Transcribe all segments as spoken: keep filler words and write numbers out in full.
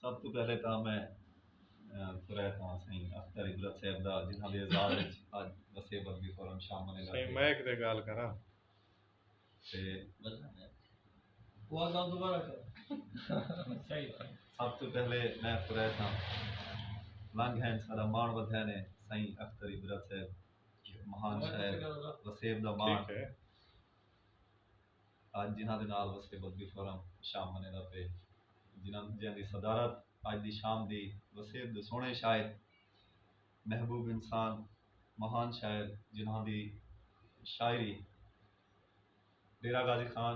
سب توں پہلے تاں میں، اے، تھورا تاں سائیں اختر عبرت صاحب دا، جنہاں دے اعزاز وچ اڄ وسیب ادبی فورم شام منیدا پئے۔ سائیں مائیک تے ڳالھ کراں۔ تے سب توں پہلے میں تھورا تاں لنگھ ہیں، ساݙا ماݨ ودھیا نے سائیں اختر عبرت صاحب، مہان شاعر، وسیب دا ماݨ۔ اڄ جنہاں دے نال وسیب ادبی فورم شام منیدا پئے، جنہاں، جنہاں دی صدارت اڄ دی شام دی وسیب دے سوہݨے شاعر، محبوب انسان، مہان شاعر، جنہاں دی شاعری ڈیرہ غازی خان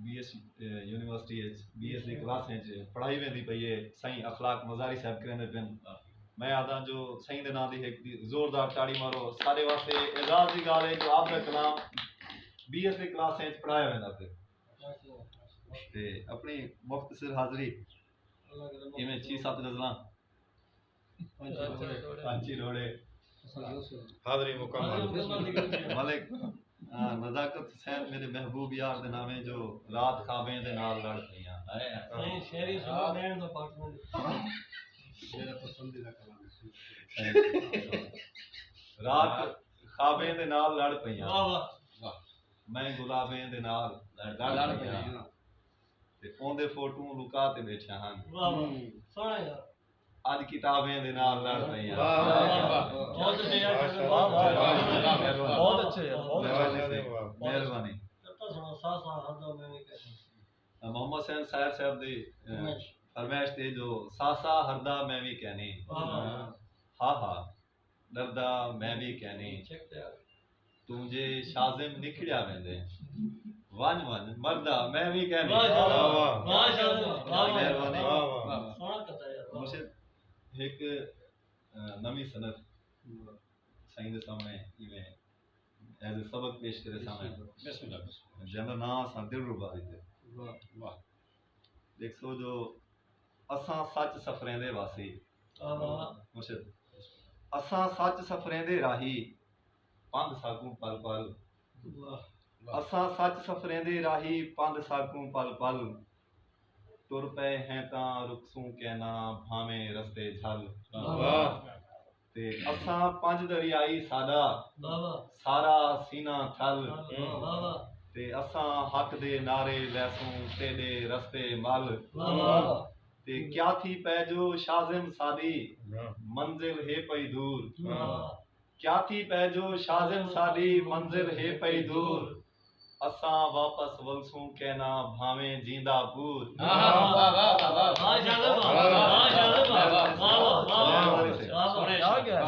بی ایس، اے، یونیورسٹی اچ بی ایس دی کلاسیں اچ پڑھائی ویندی پئی ہے، سائیں اخلاق مزاری صاحب کریندے پن۔ میں آہداں جو سائیں دے ناں دی ہک دی زوردار تاڑی مارو، ساݙے واسطے اعزاز دی ڳالھ ہے جو آپ دا کلام بی ایس دی کلاسیں اچ پڑھایا ویندا پئے۔ تے اپݨی مختصر حاضری ایویں چھی ست غزلاں، پنچھی روڑے۔ حاضری مکمل۔ ملک، ہاں، نزاکت حسین میݙے محبوب یار دے ناویں جو رات خوابیں دے نال لڑ پئیاں۔ سائیں، شاعری سݨو، ٻہݨ دا پاک۔ میرا پسندیدہ کلام ہے۔ رات خوابیں دے نال لڑ پئیاں۔ واہ، واہ۔ میں گلابیں دے نال لڑ، لڑ پئیاں۔ تے اوندے فوٹو لکا تے ٻیٹھیاں ہن۔ واہ، واہ۔ ہوں۔ سوہݨا یار۔ اڄ کتابیں دے نال لڑ پئیاں۔ واہ، واہ، واہ۔ بہت اچھے یار۔ واہ، واہ، واہ۔ مہربانی۔ بہت اچھے یار، بہت اچھے۔ مہربانی سائیں، مہربانی۔ محمد حسین سائر صاحب دی، اے، فرمائش۔ فرمائش تے جو ساسا ہردا میں وی کینی۔ واہ، واہ۔ ہا ہا۔ ݙردا میں وی کینی۔ توں جے شازم نکھڑیا ویندے، ونڄ ونڄ مردا میں وی کینی۔ واہ، واہ، واہ۔ مہربانی۔ واہ، واہ، واہ۔ سوہݨا قطعہ یار، واہ۔ مرشد، ہک، اے، نویں صنف سائیں دے سامݨے ایویں ایز اے سبق پیش کرے سامݨے۔ بسم اللہ، بسم اللہ۔ جیندا ناں اساں دلربا ݙتے۔ واہ۔ واہ۔ ݙیکھسو جو اساں سچ سفریندے واسی۔ واہ، واہ۔ مرشد۔ اساں سچ سفریندے راہی، پندھ ساکوں پل پل۔ واہ۔ اساں سچ سفریندے راہی، پندھ ساکوں پل پل۔ ٹر پئے ہیں تاں رکسوں کینا، بھانویں رستے جھل۔ واہ۔ تے اساں پنج دریائی ساݙا، واہ، واہ۔ سارا سینہ تھل۔ واہ، واہ۔ تے اساں حق دے نعرے لیسوں تیݙے رستے مل۔ واہ، واہ۔ تے کیا تھی پئے جو شازم ساݙی، واہ۔ منزل ہے پئی دور۔ واہ۔ کیا تھی پئے جو شازم ساݙی منزل ہے پئی دور۔ اساں واپس ولسوں کینا بھانویں جیندا پور۔ واہ، واہ، واہ، واہ۔ ماشاءاللہ، واہ، واہ، ماشاءاللہ، واہ، واہ، واہ،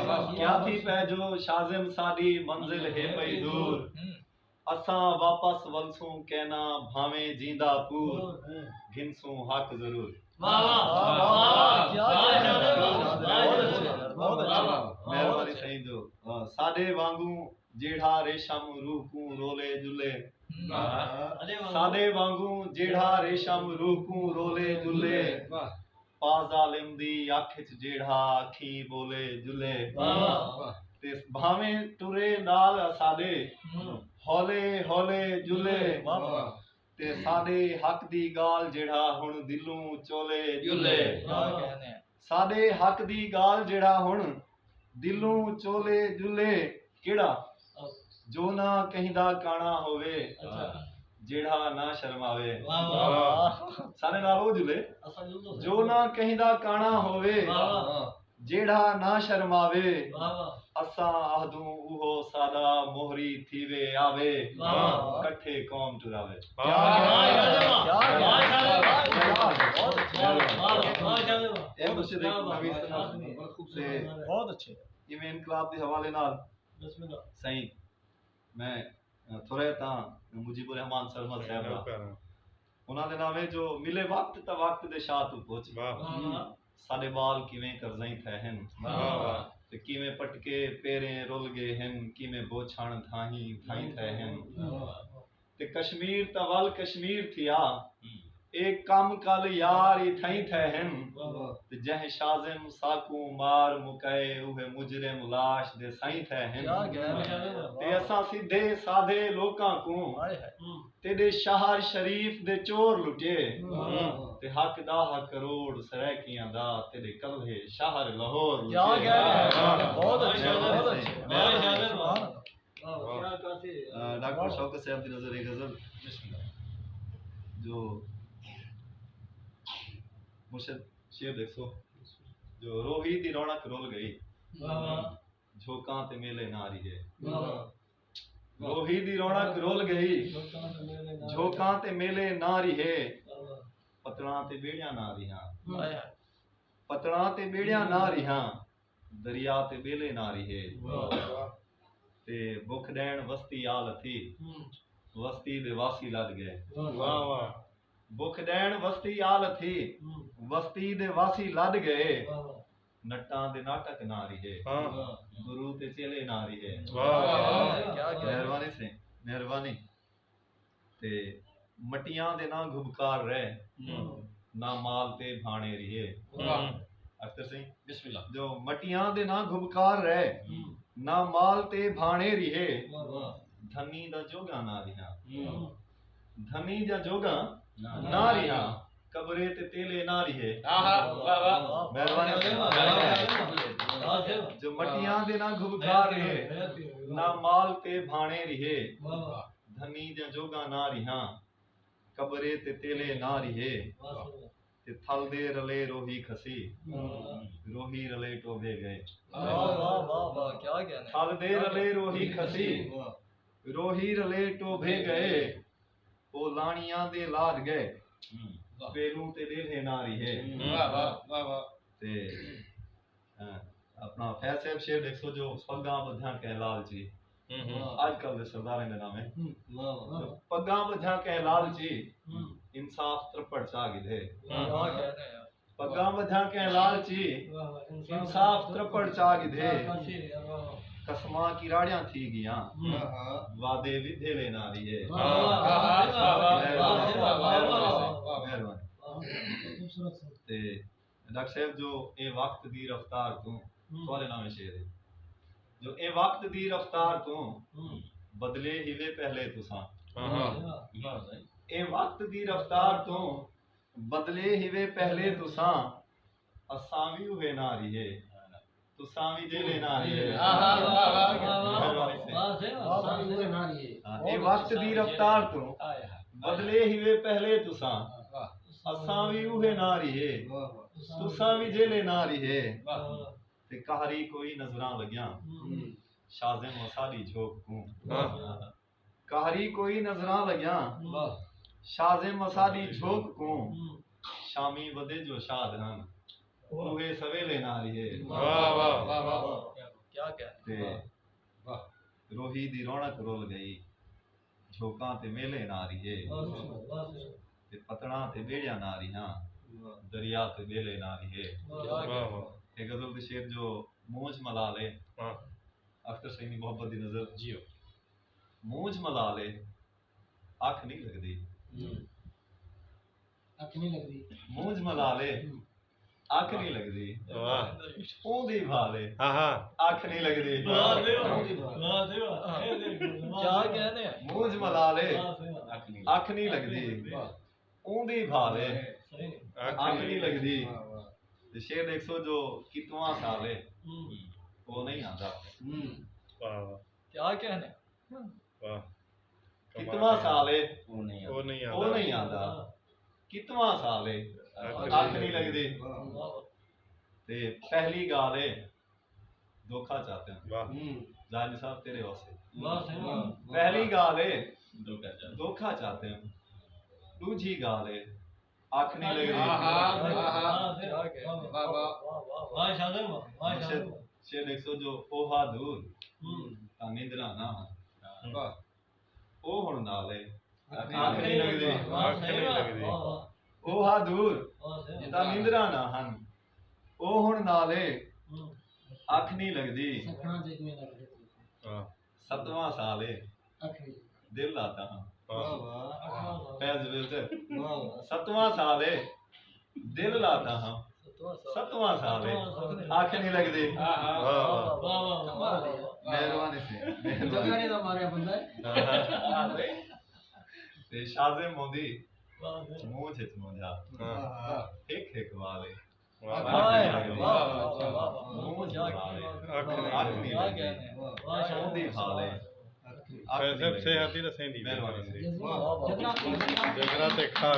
واہ، واہ۔ کیا تھی پئے جو شازم ساݙی منزل ہے پئی دور۔ ہوں۔ اساں واپس ولسوں کینا بھانویں جیندا پور۔ ہوں۔ گھنسوں حق ضرور۔ واہ، واہ، واہ، واہ، واہ، ماشاءاللہ، واہ، واہ، واہ، واہ، واہ۔ مہربانی سائیں جو، آ، ساݙے وانگوں جیڑھا ریشم روح کوں رولے ڄلے۔ واہ۔ ساݙے وانگوں جیڑھا ریشم روح کوں رولے ڄلے۔ واہ۔ پا ظالم دی اکھ اچ جیڑھا اکھیں ٻولے ڄلے۔ واہ۔ تے بھانویں ٹرے نال اساݙے ہوں۔ ہولے ہولے ڄلے۔ واہ۔ تے ساݙے حق دی ڳالھ جیڑھا ہݨ دلوں چولے ڄلے۔ واہ۔ ساݙے حق دی ڳالھ جیڑھا ہݨ دلوں چولے ڄلے۔ کیڑھا؟ جو نہ کہیں دا کاݨا ہووے، اچھا۔ جیڑھا نہ شرماوے۔ واہ، واہ، واہ۔ ساݙے نال او ڄلے۔ اساں ڄلدوں سئیں۔ جو نہ کہیں دا کاݨا ہووے، واہ، واہ۔ جیڑھا نہ شرماوے۔ واہ، واہ۔ اساں آہدوں اوہو ساݙا موہری تھیوے آوے۔ واہ، واہ۔ کٹھے قوم ٹراوے۔ واہ، واہ، واہ، واہ، واہ، واہ، واہ۔ اے مرشد ہک نویں صنف تے بہت اچھے۔ ایویں انقلاب دے حوالے نال بسم اللہ۔ سائیں، میں تھورا تاں مجیب الرحمان سرمد صاحب دا۔ انہاں دے ناویں جو ملے وقت تاں وقت دے شاہ توں پچھ۔ واہ۔ واہ، واہ۔ ساݙے ٻال کیویں قرضئیں تھئے ہن۔ واہ، واہ۔ تے کیویں پٹکے پیریں رل ڳئے ہن، کیویں بوچھݨ دھاہیں دھائیں تھئے ہن۔ واہ، واہ۔ تے کشمیر تاں ول کشمیر تھیا، ہوں۔ اے کم کل یار اتھائیں تھئے ہن۔ تے جہیں شازم ساکوں مار مکائے، اوہے مجرم لاش دے سائیں تھئے ہن۔ تے اساں سدھے سادھے لوکاں کوں تیݙے شہر شریف دے چور لٹے۔ تے حق ݙاہ کروڑ سرائیکیاں دا تیݙے کلھے شہر لاہور لٹے۔ بہت اچھے، بہت اچھے۔ ڈاکٹر شوکت صاحب دی نظر ایک غزل جو مرشد شعر ݙیکھسو جو روہی دی رونق رل ڳئی، جھوکاں تے میلے نہ ریہے۔ روہی دی رونق رل ڳئی، جھوکاں تے میلے نہ ریہے۔ پتڑاں تے ٻیڑیاں نہ ریہاں، پتڑاں تے ٻیڑیاں نہ ریہاں، دریا تے ٻیلے نہ ریہے۔ تے بکھ ݙیݨ وستی آل تھی، وستی دے واسی لݙ ڳئے۔ بکھ ݙیݨ وستی آل تھی، وستی دے واسی لݙ ڳئے۔ نٹاں دے ناٹک نہ ریہے، گرو تے چیلے نہ ریہے۔ مہربانی سئیں، مہربانی۔ تے مٹیاں دے نہ گھبکار رہ، نہ مال تے بھاݨے ریہے۔ اختر سئیں، بسم اللہ۔ جو مٹیاں دے نہ گھبکار رہ، نہ مال تے بھاݨے ریہے۔ دھنی دا جوگا نہ ریہا، دھنی دا جوگا نہ ریہا، قبرے تے تیلے نہ ریہے۔ مہربانی۔ جو مٹیاں دے نہ گھبکار ریہے، نہ مال تے بھاݨے ریہے۔ دھنی دیاں جوگاں نہ ریہاں، قبرے تے تیلے نہ ریہے۔ تے تھل دے رلے روہی کھسی، روہی رلے ٹوبھے ڳئے۔ تھل دے رلے روہی کھسی، روہی رلے ٹوبھے ڳئے۔ او لاݨیاں دے لاݙ ڳئے، پہلوں تے ݙیلھے نہ ریہے۔ تے ہاں، اپݨا فیض صاحب شعر ݙیکھسو جو پڳاں ٻدھیاں کہیں لالچی۔ اڄ کل دے سرداریں دے نام ہے۔ پڳاں ٻدھیاں کہیں لالچی، انصاف ترپڑ چا گھدے۔ پڳاں ٻدھیاں کہیں لالچی، انصاف ترپڑ چا گھدے۔ قسماں کراڑیاں تھی ڳیاں، وعدے ودھیلے نہ ریہے۔ مہربانی۔ تے ڈاکٹر صاحب جو اے وقت دی رفتار توں، تہاݙے ناویں شعر ہے، جو اے وقت دی رفتار توں بدلے ہیوے پہلے تساں۔ اے وقت دی رفتار توں بدلے ہیوے پہلے تساں، اساں وی اوہے نہ ریہے، تساں وی جیلے نہ ریہے۔ مہربانی سئیں۔ ہاں، اے وقت دی رفتار توں بدلے ہیوے پہلے تساں، اساں وی اوہے نہ ریہے، تساں وی جیلے نہ ریہے۔ تے قہری کوئی نظراں لڳیاں، شازم اساݙی جھوک کوں۔ قہری کوئی نظراں لڳیاں، شازم اساݙی جھوک کوں۔ شامی ودے جو شاد ہن، اوہے سویلے نہ ریہے۔ تے روہی دی رونق رل ڳئی، جھوکاں تے میلے نہ ریہے۔ تے پتڑاں تے ٻیڑیاں نہ ریہاں، دریا تے ٻیلے نہ ریہے۔ اے غزل دے شعر جو مونجھ ملال ہے۔ اختر سئیں دی محبت دی نظر۔ مونجھ ملال ہے، اکھ نہیں لڳدی۔ اکھ نہیں لڳدی۔ مونجھ ملال ہے، اکھ نہیں لڳدی۔ اوندی بھال ہے، اکھ نہیں لڳدی۔ مونجھ ملال ہے، اکھ نہیں لڳدی۔ اوندی بھال ہے، اکھ نہیں لڳدی۔ تے شعر ݙیکھسو جو کتواں سال ہے، او نہیں آندا۔ کیا کہنے؟ کتواں سال ہے، او نہیں آندا۔ کتواں سال ہے، اکھ نہیں لڳدی۔ تے پہلی ڳالھ ہے، دھوکا چاتے ہیں۔ ظاہر صاحب تیرے واسطے۔ پہلی ڳالھ ہے، دھوکا چاتے ہیں۔ ݙوجھی ڳالھ ہے، اکھ نہیں لڳدی۔ مرشد شعر ݙیکھسو جو اوہا دور، تاں نندراں نہ ہن۔ او ہݨ نال ہے، اکھ نہیں لڳدی۔ اوہا دور، تاں نندراں نہ ہن۔ او ہݨ نال ہے، اکھ نہیں لڳدی۔ ستواں سال ہے، دل آتا ہاں۔ فیض ویلچر۔ ستواں سال ہے، دل لاتا ہاں۔ ستواں سال ہے، اکھ نہیں لگدی۔ مہربانی سی، مہربانی۔ تے شازم ہوندی مونجھ اچ مونجھا، ہک ہک وال ہے۔ مونجھ وال ہے۔ اکھ نہیں لگدی۔ اوندی خال ہے۔ اکھ نہیں لگدی۔ مہربانی سی۔ جگرا تے کھا۔